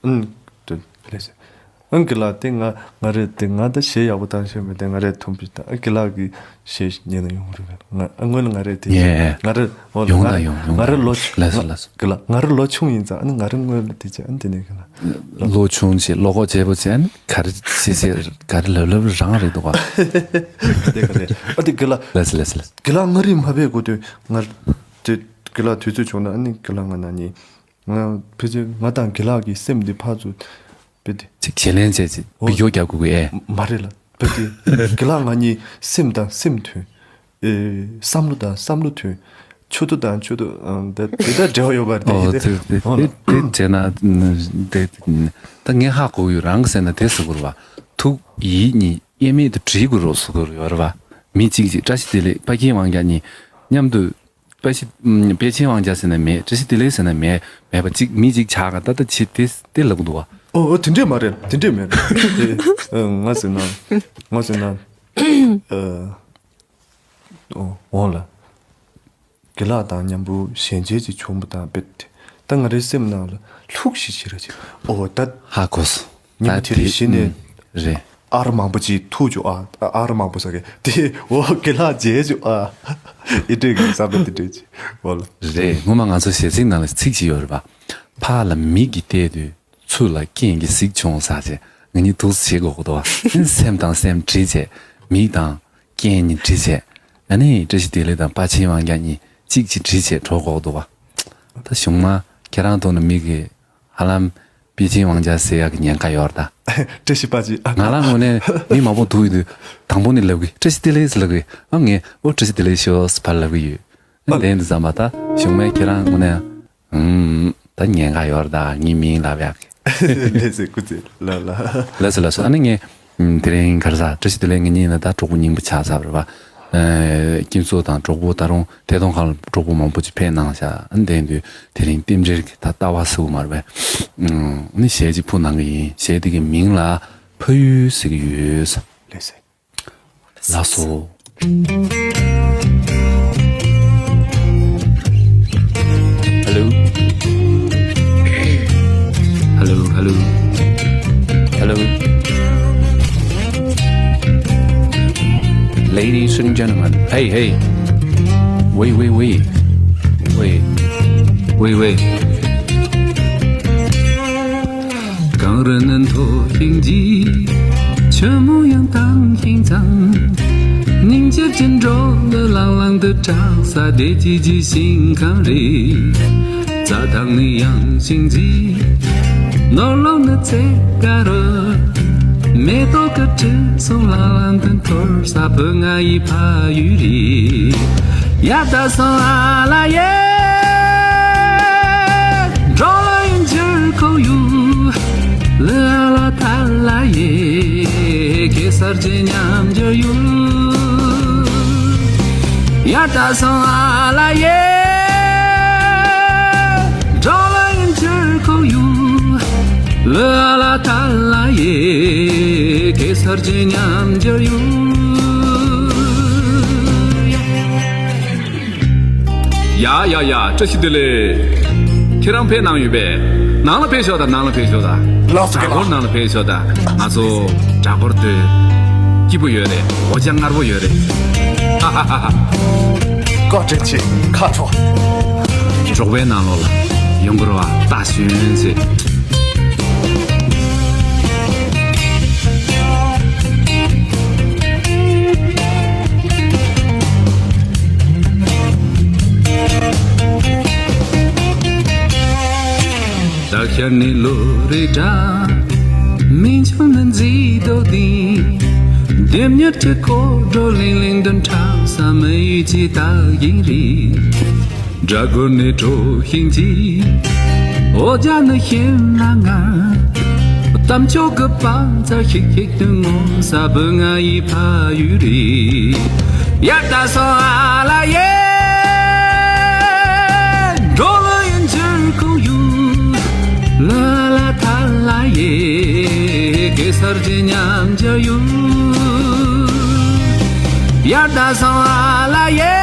ཨང་། དུ་ལགས་སོ། ཨང་། དགེ་ལགས་དེ་ང་ང་རེད་དེ། ང་ད་གཞས་ཡག་པོ་བཏང་ཤེས་མེད་དེ། ང་རེད་ཐུམ་པི་ད་དགེ་ལགས་ཀྱི་གཞས་ཉན་ན་ཡོང་རེད། ང་ཨ་སྔོན་ལ་ང་རེད་དེ། ཡེ། ང་རེད་འོ་ཡོང་ང་ད་ཡོང་ཡོང་ང་རེད་ད་ལོ་ཆུང་། ལགས་སོ་ལགས་སོ། དགེ་ལགས་ང་རེད་ལོ་ཆུང་ཡིན་ཙང་ཨ་ནི་ང་རེད་སྔོན་ལ་དེ་བྱས་ཨ་ནི་དེ་ནས་དགེ་ལགས། ལོ་ཆུང་བྱས་བློ་ཁོག་ཆེ་པོ་བྱས་ཨ་ནི་ག་རེ་བྱེད་བྱེད་ག་རེ་ལབ་ལབ་རང་རེད་འདུག་ག་དེ་ག་ནས་ཨ་དེ་དགེ་ལགས། ལགས་སོ་ལགས་སོ་ལགས་སོ། དགེ་ལགས་ང་རེད་མ་བས་གོ་དུས་ང་དེ་དགེ་ལགས་དུས་ཚོད་བྱུང་ན་ཨ་ནི་དགེ་ལགས་ང་ན་ནི་ང་ཕལ་ཆེར་ང་དང་དགེ་ལགས་ཀྱི་སེམས་འདི་ཕར་ཚུར་བེད་དེ། ཅིག་ཞལ་ལན་བྱས་ཅིག་འོ་འབིག་གཡོག་རྒྱག་དགོས་ཀྱི་ཨེ། མ་རེད་ལ་བེད་དེ་དགེ་ལགས་ང་གཉིས་སེམས་དང་སེམས་མཐུན། ཨེ། བསམ་བློ་དང་བསམ་བློ་མཐུན། ཆོས་དུ་དང་ཆོས་དུ་ཨ་དེ་དེ་ལྟར་འབྲེལ་བ་ཡོད་པ་རེད་ཨོ་དེ་དེ་དེ་ཨོ་དེ་ལ་དེ་བྱས་ན་དེ་ད་ངས་ཧ་གོ་ཡོད། རང་གི་ཟེར་ན་དེ་ཟེར་དགོས་རེད་བ། ཐུགས་ཡིད་གཉིས་དབྱེར་མེད་དུ་འདྲེས་དགོས་རོགས་ཟེར་དགོས་ཡོད་རེད་བ། མི་གཅིག་གཅིག་བཀྲ་ཤིས་བདེ་ལེགས་པ་ཁྱེད་དབང་རྒྱལ་གཉིས་མཉམ་དུ། པ་ཤི། པེ་ཆིན་དབང་རྒྱལ་ཟེར་ན་མེད། བཀྲ་ཤིས་བདེ་ལེགས་ཟེར་ན་མེད། མེད་པ་གཅིག་མི་གཅིག་ཆགས་ག་ད་ལྟ་བྱེད་དེ་དེ་ལབ་གི་འདུག་བ། ཨོ་ཨོ་དེ་འདྲས་མ་རེད། དེ་འདྲས་མེད་རེད། དེ་ཨ་ང་ཟེར་ན་ང་ཟེར་ན་ཨ་ཨོ་འོང་ལ། དགེ་ལགས་དང་མཉམ་པོ་ཞལ་མཇལ་ཅིག་བྱུང་བ་དང་རྦད་དེ་ད་ང་རའི་སེམས་ནང་ལ་ལྷུག་ཤིག་ཤིག་ར་ཅིག་ཨོ་ད་ཧ་གོ་སོང་། ཉིན་མོ་དེ་རིང་གཞི་ནས་རེད། ཨར་མང་པོ་ཅིག་ཐུག་བྱུང་ཨ། ཨར་མང་པོ་ཟེར་གི་དེ་འོ་དགེ་ལགས་མཇལ་བྱུང་ཨ། ཨེ་འདྲས་གི་བསམ་པ་དེ་འདྲས་ཅིག་འོ་ལ། རེད། སྔོན་མ་ང་ཚོ་གཞས་ཚིག་ནང་ལ་ཚིག་ཅིག་ཡོད་རེད་པ། ཕར་ལ་མིག་གིས་བལྟས་དུས་ཚུར་ལ་རྐན་གྱིས་གཟིགས་བྱུང་ཟེར་བྱས་ང་གཉིས་འདུག་སེ་བྱེད་དགོས་ཀྱི་འདུག་བ། སེམས་དང་སེམས་འདྲེས་བྱས་མིག་དང་རྐན་གཉིས་འདྲེས་བྱས་ཨ་ནི་བཀྲ་ཤིས་བདེ་ལེགས་དང་པ་ཆེན་དབང་རྒྱལ་གཉིས་གཅིག་གཅིག་འདྲེས་བྱས་འགྲོ་དགོས་ཀྱི་འདུག་བ། ད་གཞུག་མ་ཁྱེད་རང་ཐོག་ནས་མིག་གིས། ཧ་ལམ། པེ་ཅིན་དབང་རྒྱལ་ཟེར་ཡག་གི་ཉེན་ཁ་ཡོད་རེད་ད། བཀྲ་ཤིས་པ་ཅིག་ཨ། ང་ལ་དངོས་གནས་མི་མང་པོ་འདུག་ཡོད་དུས་དང་པོ་ནས་ལབ་གི་བཀྲ་ཤིས་བདེ་ལེགས་ཟེར་ལབ་གི་ཨ་ངས་ཨོ་བཀྲ་ཤིས་བདེ་ལེགས་ཤོག་ཟེར་ཕར་ལབ་གི་ཡོད། ཨ་ལན་དུ་བསམ་པ་ད་གཞུག་མའི་ཁྱེད་རང་དངོས་གནས་ཨུམ་ད་ཉེན་ཁ་ཡོད་རེད་ད་ངའི་མིང་ལབ་ཡག་གི་ལགས་སེ་སྐུ་ཚེ་ལ་ལ། ལགས་སོ་ལགས་སོ་ཨ་ནི་ངས། དེ་རིང་ག་རེ་ཟ། བཀྲ་ཤིས་བདེ་ལེགས་ངེད་གཉིས་ནི་ད་གྲོགས་པོ་རྙིང་པ་ཆགས་ཚར་བ་རེད་པ། ཁྱེད་ཚོ་དང་གྲོགས་པོ་ད་རུང་ཐད་གཏོང་ཁང་ལ་གྲོགས་པོ་མང་པོ་ཅིག་ཕེབས་གནང་ཤག་ཨ་ནི་དེ་དུས་དེ་རིང་རྟེན་འབྲེལ་གྱི་ད་ལྟ་བ་ཟེར་དགོས་མ་རེད་པས། ཨ་ནི་གཞས་ཅིག་ཕུལ་གནང་གི་ཡིན། གཞས་དེ་གི་མིང་ལ་ཕ་ཡུལ་ཟེར་གི་ཡོད། ལགས་སོ། ལགས་སོ། Hello. Hello, hello. Hello. Ladies and gentlemen. Hey, hey. Wait, wait, wait. Wait. Wait, wait. གངས་རི་ནི་མཐོ་ཞིང་རྒྱས། ཆུ་མོ་ཡང་དྭངས་ཤིང་གཙང་། སྙིང་རྗེ་ཅན་འགྲོ་ལ་ལང་ལང་དུ་གྲགས་ས་བདེ་སྐྱིད་ཀྱི་ཞིང་ཁམས་རེད། རྩྭ་ཐང་ནི་ཡངས་ཤིང་རྒྱས། ནོར་ལུག་ནི་རྩེ་དགའ་རུ། མེ་ཏོག་གི་དྲི་བསུང་ལང་ལང་དུ་འཐོར་ས་བོད་ང་ཡི་ཕ་ཡུལ་རེད། ཡ་ད་སོང་ཨ་ལ་ཡེ། འགྲོ་ལ་ཡིན་འཇིར་ཁོག་ཡུ། ལི་ཨ་ལ་ཐ་ལ་ཡེ། གེ་སར་གྱི་ཉམས་འགྱུར་ཡུ། ཡ་ད་སོང་ཨ་ལ་ཡེ། འགྲོ་ལ་ཡིན་འཇིར་ཁོག་ཡུ། ལི་ཨ་ལ་ཐ་ལ་ཡེ། གེ་སར་གྱི་ཉམས་འགྱུར་ཡུ། ཡ་ཡ་ཡ། བཀྲ་ཤིས་བདེ་ལེགས། ཁྱེད་རང་ཕེབས་གནང་ཡོད་པས། ནང་ལ་ཕེབས་ཤོག་དང་། ནང་ལ་ཕེབས་ཤོག་དང་། ལགས་སོ། གྲྭ་སྐོར་ནང་ལ་ཕེབས་ཤོག་དང་། ང་ཚོ་གྲྭ་སྐོར་དེ་སྐྱིད་པོ་ཡོད་རེད། འོ་ཇ་མངར་པོ་ཡོད་རེད། ཧ་ཧ་ཧ་ཧ། བཀའ་དྲིན་ཆེ། ཁ་དྲོ། འབྲོག་པའི་ནང་ལོགས་ལ་ཡོང་གི་རེད་བ། ད་གཞོན་ཚེ། ད་ཤར་ནས་ལོ་རེ་འདྲ། མི་ཆུང་ནི་མཛེས་ཏོག་ཏིང་། ལྡེམ་མྱུར་གྱི་ཁོག་སྒྲོ་ལིང་ལིང་དུ་འཁྲབ་ས། མི་ཡུལ་གྱི་རྟགས་ཡིན་རེད། སྦྲ་གུར་ནས་གྲོ་ཞིང་གི་འོ་ཇ་ནི་ཤིན་ན་ང་། གཏམ་མཆོག་གི་བང་རྩལ་ཤིག་ཤིག་ཏུ་ངོ་ས། བུ་ང་ཡི་ཕ་ཡུལ་རེད། ཡར་ད་སོང་ཨ་ལ་ཡེ། འགྲོ་ལ་ཡིན་འཇིར་ཁོ་ཡུལ། ལ་ལ་ཐ་ལ་ཡེ། གེ་སར་གྱི་ཉམས་འགྱུར་ཡུལ། ཡར་ད་སོང་ཨ་ལ་ཡེ།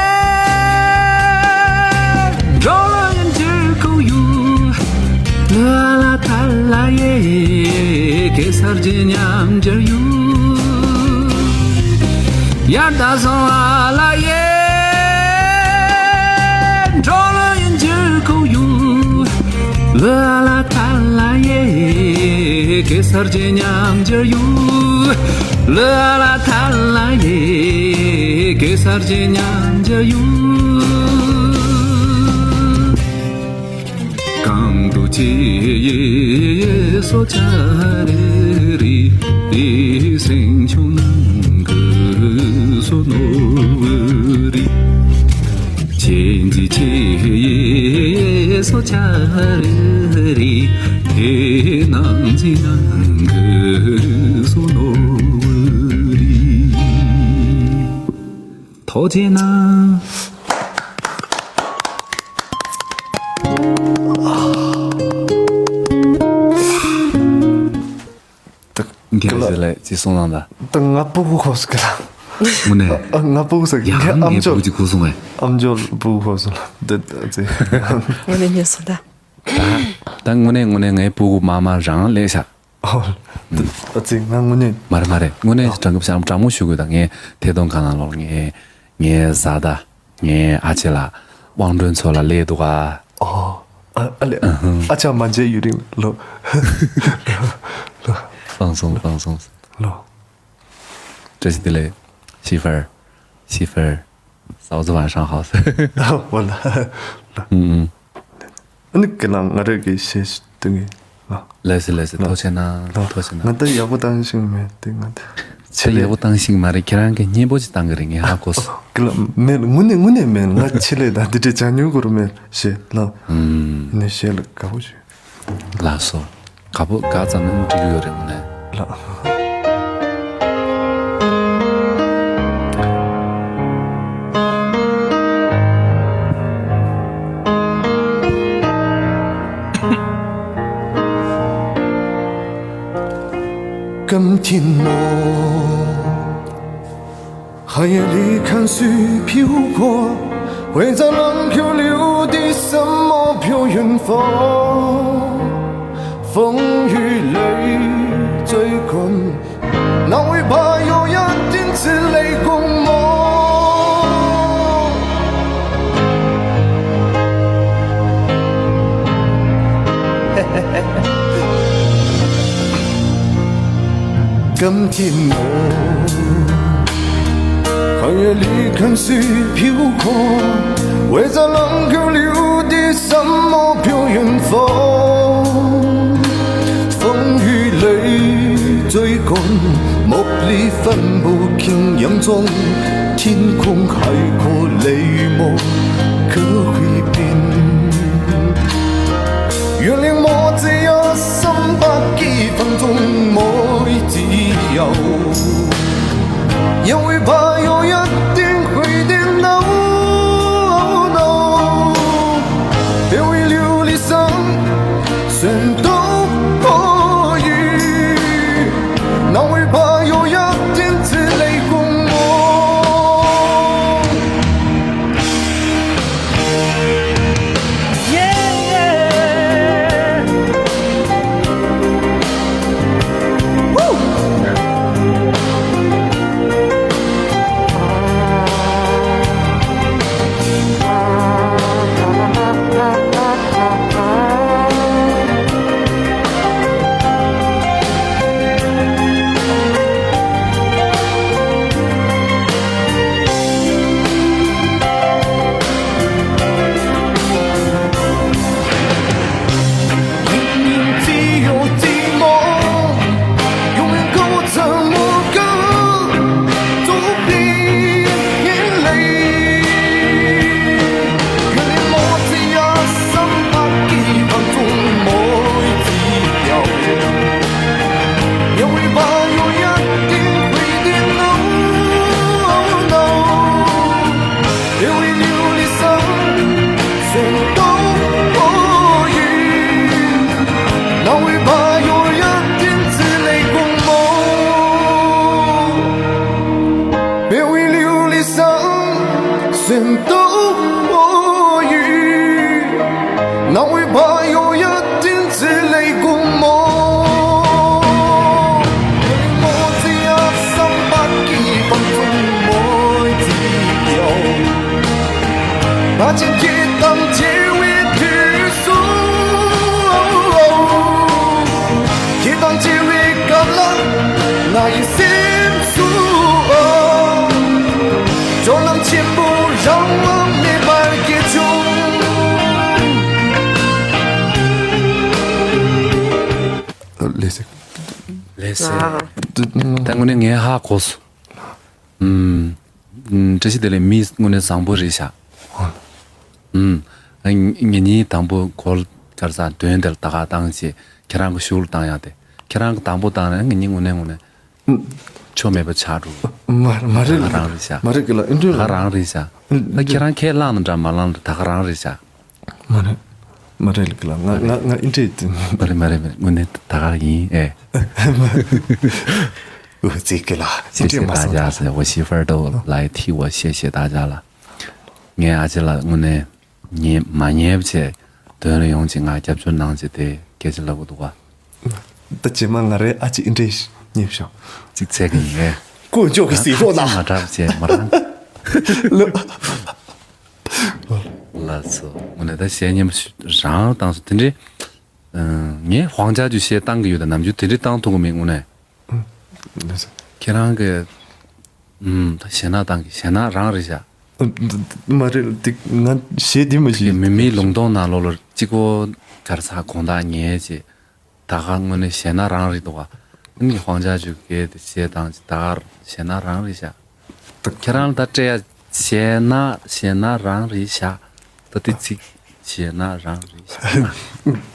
འགྲོ་ལ་ཡིན་འཇིར་ཁོ་ཡུལ། ལ་ལ་ཐ་ལ་ཡེ། གེ་སར་གྱི་ཉམས་འགྱུར་ཡུལ། ཡར་ད་སོང་ཨ་ལ་ཡེ། འགྲོ་ལ་ཡིན་འཇིར་ཁོ་ཡུལ། ལ་ལ་ཐ་ལ་ཡེ། གེ་སར་གྱི་ཉམས་འགྱུར་ཡུལ། ལ་ལ་ཐ་ལ་ཡེ། གེ་སར་གྱི་ཉམས་འགྱུར་ཡུལ། གང་དུ་ཆེ་ཡེ་སོ་ཆ་རེ་རེ། དེ་སེང་ཆུང་ནང་གི་སོ་ནོ་རེ། ཆེ་འཛི་ཆེ་ཡེ་སོ་ཆ་རེ་རེ། དེ་ནང་འཛི་ནང་གི་སོ་ནོ་རེ། ཐོག་ཆེ་ན། ད་རྒན་ལགས་ལ་ཅི་གསུང་གནང་ད། ད་ང་སྤུ་གུ་ཧོ་སི་ཀི་ལ། དངོས་གནས། ཨ། ང་སྤུ་གུ་ས་ཀི། ཡང་ཨམ་ངའི་སྤུ་གུ་ཅིག་གོ་སོང་ངས། ཨམ་ཅོག་སྤུ་གུ་ཧོ་སོང་ལ། ད་ད་ཅི། དངོས་གནས་ཉོས་སོང་ད། ད་ད་དངོས་གནས་དངོས་གནས་ངའི་སྤུ་གུ་མ་མ་རང་ལས་ཤག། ཨོ། ད་ཨ་ཙི། ང་དངོས་གནས། མ་རེད་མ་རེད། དངོས་གནས་དྲང་གི་དྲང་དྲང་མོ་ཞུ་དགོས་ད། ངས་ཐད་གཏོང་ཁང་ནང་ལོགས་ངས་ངའི་བཟའ་ཟླ། ངའི་ཨ་ཅེ་ལགས་དབང་སྒྲོན་མཚོ་ལགས་སླེབས་འདུག་ག། ཨོ། ཨ་ཨ་ལེ། ཨ་ཧུམ། ཨ་ཅག་མ་མཇལ་ཡུན་རིང་ལོ། ལོ། 放松放松。 ལོ། བཀྲ་ཤིས་བདེ་ལེགས། 媳妇儿，媳妇儿，嫂子晚上好。 ཨོ་ལ། ཨུམ་ཨུམ། ཨ་ནི་ཁྱེད་རང་ང་རང་གི་གཞས་ཤིག་འདོན་གྱི་ལ། ལགས་སེ་ལགས་སེ། ལ། ཐུགས་རྗེ་གནང་། ལ། ཐུགས་རྗེ་གནང་། ང་ད་ཡག་པོ་བཏང་ཤེས་མེད་དེ། ང་ད་ཆེད་ད་ལས་ཡག་པོ་བཏང་ཤེས་མ་རེད། ཁྱེད་རང་གི་སྙན་པོ་ཅིག་བཏང་གི་རེད། ངས་ཧ་གོ་སོང་། ཁྱེད་ལ་མེད། དངོས་གནས་དངོས་གནས་མེད། ང་ཆེད་ལས་ད་འདི་འདྲའི་ཅང་ཉོ་དགོས་ར་མེད། གཞས་ལ། ཨུམ། ནི་གཞས་ལ་དགའ་པོ་བྱོས། ལགས་སོ། དགའ་པོ་དགའ་ཙམ་ནི་འགྲིག་གི་ཡོད་རེད་མོ་ནས། ལགས། ཀམ་ཐིན་མོ། 寒夜里看雪飘过，会在冷却流的沙漠飘远方。风雨里追赶，那尾巴有一点似雷公么？ 今天我寒夜里看雪飘过，会在冷却流的沙漠飘远方。风雨里追赶，梦里分不清影踪，天空海阔，泪目可会变。 原谅我这一生百几分钟没自由，因为怕有一天会跌倒。别为流离伤，全都可以，那尾巴有一天只泪光我。ལྡན་དུ་མོ་ཡིས། སྣང་བའི་བར་ཡོད་ཡ་དྲིན་ཆེ་ལས་དགོངས་མོ། མོ་ཚེ་ཡ་བསམ་པ་གི་བང་བཙུན་མོ་ཡིས་ཡོད། ཕ་ཆེན་ཁྱེད་དང་མཇལ་བའི་དུས་སུ། ཁྱེད་དང་མཇལ་བའི་སྐབས་ལ་ང་ཡི་སེམས་སུ། སྤྱོད་ལམ་ཆེན་པོ་རང་དབང་མེད་པར་སྐྱེས་བྱུང་། ལེ་སེ། ལེ་སེ། ཨ། ད་དངོས་གནས་ངས་ཧ་གོ་སོང་། ཨུམ། ཨུམ། བཀྲ་ཤིས་བདེ་ལེགས། མི་དངོས་གནས་བཟང་པོ་རེད་ཤག་ཨུམ། ཨ། ངེད་གཉིས་དང་པོ་གོལ་གར་ས་དོན་དེར་ད་ག་བཏང་བྱས་ཁྱེད་རང་གི་ཤུགས་བཏང་ཡག་དེ། ཁྱེད་རང་གི་དང་པོ་བཏང་ནས་ངེད་གཉིས་དངོས་གནས་དངོས་གནས་ཆོ་མེད་པ་ཆགས་འགྲོ། མ་མ་རེད། ད་ག་རང་རེད་ཤག་མ་རེད་གི་ལ། ཨེ་འདྲ་ད་ག་རང་རེད་ཤག་ད་ཁྱེད་རང་ཁས་བླངས་ན་འདྲ་མ་བླངས་ན་འདྲ་ད་ག་རང་རེད་ཤག་མ་རེད། མ་རེད་གི་ལ། ང་ང་ང་ཨེ་འདྲ་ཡིན། མ་རེད་མ་རེད་མ་རེད། དངོས་གནས་ད་ག་ཡིན་ཨེ། 我这个啦，你这马上谢谢大家，我媳妇儿都来替我谢谢大家了。 ངས་ཨ་ཅེ་ལ་དངོས་གནས་ཉན་མ་ཉན་བྱས་དོན་ལ་ཡོང་ཅིག་ང་རྒྱབ་སྐྱོར་གནང་ཅིག་དེ་སྐད་ཆ་ལབ་གི་འདུག་ག་ད་རྗེས་མ་ང་རའི་ཨ་ཅེ་ཨེ་འདྲས་ཉེས་བྱུང་། ཅིག་ཚད་གི་ཡིན་ངས། ཀོ་ཅོ་གི་སི་ཧོ་ན། མ་དྲག་བྱས་མ་རང་། ལ་སོ་དངོས་གནས་ད་གཞས་སྙན་པོ་རང་བཏང་སོང་དེ་འདྲས། ངས་ཧོང་ཅག་རྒྱུ་གཞས་བཏང་གི་ཡོད་ད་ནམ་རྒྱུན་དེ་འདྲས་བཏང་ཐུབ་གི་མེད་དངོས་གནས། ཁྱེད་རང་གི་ཨུམ། ད་གཞས་སྣ་བཏང་གི་གཞས་སྣ་རང་རེད་བཞག་མ་རེད་དེ། ང་གཞས་དེ་མ་གཞས། མི་མེད་ལུང་སྟོང་ནང་ལོགས་ལ་གཅིག་པོ་གར་ས་དགོང་དག་ཉལ་བྱས། ད་ག་དངོས་གནས་གཞས་སྣ་རང་རེད་འདུག་ག་ཨ་ནི་ཧོང་ཅག་རྒྱུ་གས་དེ་གཞས་བཏང་བྱས་ད་ག་གཞས་སྣ་རང་རེད་བཞག་ཁྱེད་རང་ལ་ད་སྤྲད་ཡ་གཞས་སྣ་གཞས་སྣ་རང་རེད་བཞག་ད་དེ་ཚིག་གཞས་སྣ་རང་རེད་བཞག་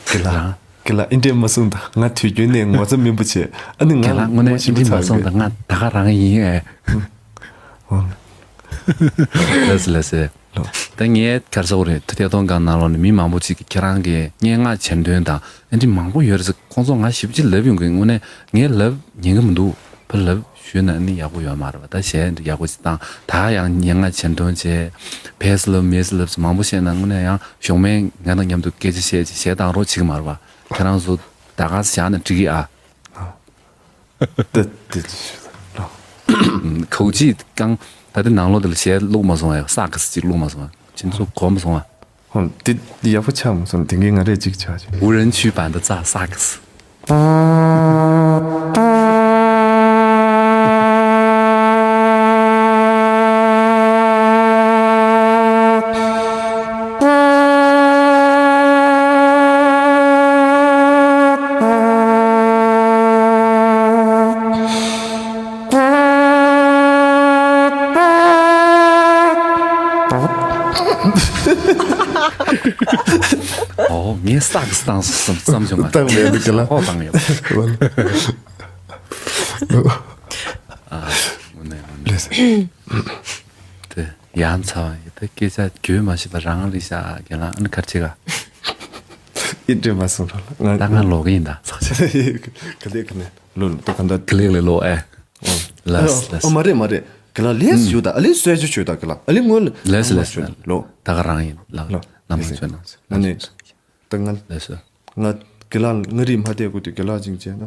དེ་ལ། རང་། ཁྱེད་ལ་ཨེ་འདྲས་མ་གསུངས་ད། ང་དུས་རྒྱུན་ནས་ངོ་ཚ་མིན་པོ་བྱས། ཨ་ནི་ང་ཁྱེད་ལ་དངོས་གནས་ངོ་ཤེས་ཨེ་འདྲས་མ་ཚ་གསུངས་ད། ང་ད་ག་རང་ཡིན་ཨེ། ཨོ། ལགས་སོ་ལགས་སོ། ལོ། ད་ངས་གར་ས་འོ་རེད་ཐེ་གཏོང་ཁང་ནང་ལོགས་ནས་མི་མང་པོ་ཅིག་གིས་ཁྱེད་རང་གི་སྙན་ངག་གྱེར་འདོན་དང་ཨེ་འདྲས་མང་པོ་ཡོད་རེད་ཟེར། ཁོང་ཚོ་ང་ཞེ་པོ་ཅིག་ལབ་ཡོང་གི་དངོས་གནས་ངས་ལབ་ཉན་གི་མི་འདུག་ཕར་ལབ་ཞུས་ན་ནི་ཡག་པོ་ཡོད་མ་རེད་པ། ད་གཞས་འདི་ཡག་པོ་ཞིག་བཏང་། ད་ཡང་སྙན་ངག་གྱེར་འདོན་བྱས། ཕེས་ལབ་མེས་ལབ་མང་པོ་བཤད་ན་དངོས་གནས་ཡང་གཞུག་མའི་ང་དང་མཉམ་དུ་སྐད་ཆ་བཤད་ཅིག་གཞས་བཏང་རོགས་བྱེད་ཀྱི་མ་རེད་པ། ཁྱེད་རང་ཚོ་ད་ག་བཞག་ན་འགྲིག་གི་ཨ། ད་དེ་ཁའུ་ཅི་ཀང་ད་དེ་ནང་ལོགས་དེ་ལ་གཞས་བླུགས་མ་སོང་ཨ། ཡ་སག་སི་ཅིག་བླུགས་མ་སོང་ཨ། ཁྱེད་ཚོ་གོ་མ་སོང་ཨ། ཧོ། དེ་ཡག་པོ་ཆགས་མ་སོང་། དེ་གའི་ང་རས་ཅིག་ཆགས་ཅིག 无人区版的炸萨克斯。 ཨོ། ངས་སག་སི་བཏང་སོང་བསམ་བྱུང་ང་། བཏང་མེད་འདུག་ག་ལ། ཨོ་བཏང་ཡོད། ཨ། དངོས་གནས་དངོས་གནས། ལགས་སོ། དེ་ཡ་མཚར་བ་ཡིན། ད་སྐད་ཆ་བརྗོད་མ་ཤེས་པ་རང་རེད་ཤག་རྒན་ལགས། ཨ་ནི་ག་རེ་བྱེད་ག་ཨེ་འདྲས་མ་སོང་ར་ལ། ང་ད་ང་ལོག་གི་ཡིན་ད། ག་ལེ་ག་ལེ། ལོ་ལོ་ད་ག་འདྲ། ག་ལེ་ག་ལེ་ལོ་ཨེ། ལགས་ལགས། ཨ་མ་རེད་མ་རེད། ག་ལ་ལས་ཞུ་ད། ཨ་ལས་སོས་ཆུ་ཆུ་ད་ག་ལ། ཨ་ལས་སྔོན་ལ་ལས་ལས་ལོ། ད་ག་རང་ཡིན་ལགས། ལོ། ལམ་ལ་ཆོད་ན། ཨ་ནི། ད་ང་ལས་སོ། ང་ག་ལ་ང་རིག་མ་བལྟས་གོ་དུས་ག་ལ་ཅིང་བྱས་ན། ང་།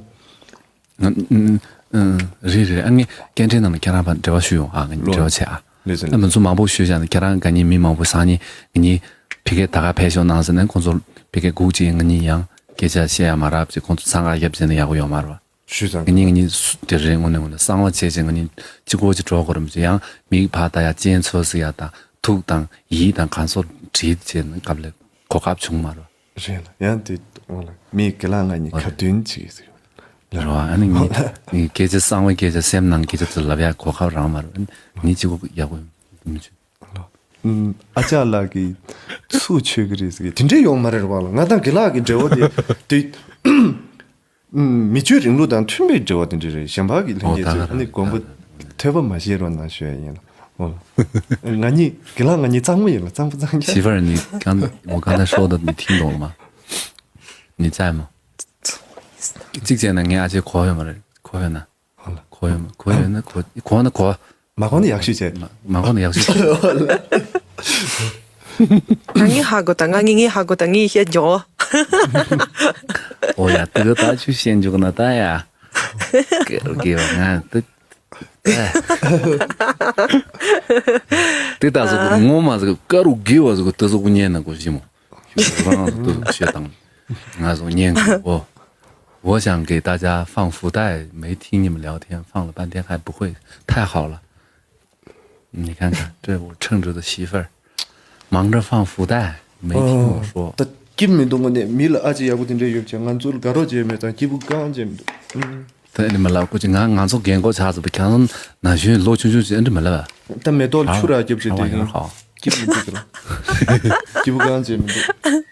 ཨ། ཨ། རེད་རེད། ཨ་ངས་སྐད་འཕྲིན་ནང་ལ་ཁྱེད་རང་ཕར་འབྲེལ་བ་ཞུ་ཡོང་ཨ། ང་གཉིས་ལོ། འབྲེལ་བ་བྱེད་ཨ། ལགས་སོ། ཨ་མི་ཚོ་མང་པོ་ཞུས་བཞག་ནས་ཁྱེད་རང་ག་གཉིས་མི་མང་པོ་སང་ཉིན་ང་གཉིས་ཕ་གིར་ད་ག་ཕེབས་ཤོག་གནང་ཟེར་ནས་ཁོང་ཚོ་ཕ་གིར་སྒུག་ཅིག་ང་གཉིས་ཡང་སྐད་ཆ་བཤད་ཡ་མ་རག་ཅིག་ཁོང་ཚོ་འཚང་ཁ་རྒྱབ་བྱས་ནས་ཡག་པོ་ཡོད་མ་རེད་པ། ཞུས་ཙང་། ང་གཉིས་ང་གཉིས་སུ་དེ་རེད། དངོས་གནས་དངོས་གནས་གསང་བ་བྱས་བྱས་ང་གཉིས་གཅིག་པོ་ཅིག་འགྲོ་དགོས་རེད་མི་ཚོ་ཡང་མིག་ཕར་ལྟ་ཡ་སྤྱན་ཚོགས་ཟེར་ཡ་དང་ཐུགས་དང་ཡིད་དང་གང་སོགས་བྲིས་བྱས་ནས་སྐབས་ལ་གོ་སྐབས་བྱུང་མ་རེད་པ། རེད་ལ། ཡང་དེ་འོང་ལ་མི་དགེ་ལགས་ང་གཉིས་ཁ་མདུན་ཅིག་ཟེར། ལ་རོ། ཨ་ནི་ངས་ངས་སྐད་ཆ་གསང་བའི་སྐད་ཆ་སེམས་ནང་སྐད་ཆ་དེ་ལབ་ཡག་གོ་སྐབས་རག་མ་རེད། ངས་གཅིག་པོ་ཡག་པོ་མི་བྱུང་། ཨ་ཅག་ལགས་ཀྱིས་ཚུར་ཆོད་ཀྱི་རེད་ཟེར་གི་དེ་འདྲས་ཡོང་མ་རེད་བ་ལ། ང་དང་དགེ་ལགས་ཀྱི་འབྲེལ་བ་དེ་དེ། ཨུམ། མི་ཆོས་རིང་ལུགས་དང་མཐུན་པའི་འབྲེལ་བ་དེ་འདྲ་རེད། གཞན་པ་གི་ལྷན་རྒྱས་ཨོ་ཚོས་ད་ག་ཨ་ནི་རང་དགོན་པ་ད་ཐོས་པ་མ་བྱེད་རོགས་གནང་ཞུ་ཡ་ཡིན་ལ། ཨོ། ང་གཉིས་དགེ་ལགས་ང་གཉིས་གཙང་མ་ཡིན་ལ། གཙང་པོ་གཙང་རྐྱང་། 媳妇儿，你刚我刚才说的，你听懂了吗？你在吗？གཅིག་བྱས་ན་ངའི་ཨ་ཅེ་གོ་ཡོད་མ་རེད། གོ་ཡོད་ན། ཧོ་ལ། གོ་ཡོད་མ་གོ་ཡོད་ན་གོ་གོ་ན་གོ། མ་གོ་ན་ཡག་ཤོས་བྱས། མ་མ་གོ་ན་ཡག་ཤོས་བྱས། ང་ངའི་ཧ་གོ་ད་ང་ངའི་ངའི་ཧ་གོ་ད་ངའི་བཤད་འཇོག་ཨོ་ཡ་དེ་ག་ད་ཆུ་བཤད་འཇོག་ན་ད་ཡ། དགེ་བ་ང་དེ། དེ་ད་ཟོ་གོ་ངོ་མ་ཟོ་གོ་ཀ་རུ་དགེ་བ་ཟོ་གོ་དེ་ཟོ་གོ་ཉན་ན་གོ་ཞི་མོ། ཞུ་རང་ཟོ་དེ་ཟོ་བཤད་དང་། ང་ཟོ་ཉན་གོ། 我想给大家放福袋，没听你们聊天，放了半天还不会，太好了。 你看看，这我称职的媳妇儿，忙着放福袋，没听我说。ད་སྐྱིད་མི་འདུག་ངོ་ནས་མི་ལ་ཨ་ཅེ་ཡག་པོ་དེ་འདྲ་ཡོད་ཀྱང་ང་ཚོ་ལ་དགའ་རོགས་བྱས་མེད་དང་སྐྱིད་པོ་གང་བྱས་མི་འདུག་ད་ཨ་ནི་མ་ལབ་ཀོ་ཅི་ང་ང་ཚོ་རྒན་གོག་ཆགས་ཟིན་པ་ཁྱང་ན་གཞོན་ལོ་ཆུང་ཆུང་ཅི་ཨ་འདྲ་མ་ལབ། ད་མེ་ཏོག་ལ་ཆུ་རག་རྒྱབ་བྱས་དེ་ཡང་སྐྱིད་མི་འདུག་ཅི་ར་སྐྱིད་པོ་གང་བྱས་མི་འདུག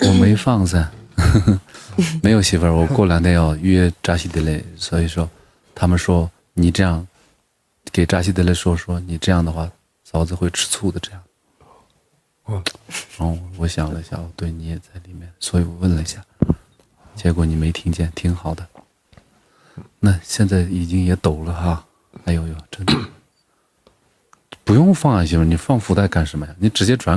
我没放噻，没有媳妇儿，我过两天要约扎西德勒，所以说他们说你这样 给扎西德勒说说，你这样的话，嫂子会吃醋的。这样，哦，然后我想了一下，哦，对你也在里面，所以我问了一下，结果你没听见，挺好的。那现在已经也抖了哈，哎呦呦，真的不用放啊，媳妇儿，你放福袋干什么呀？你直接转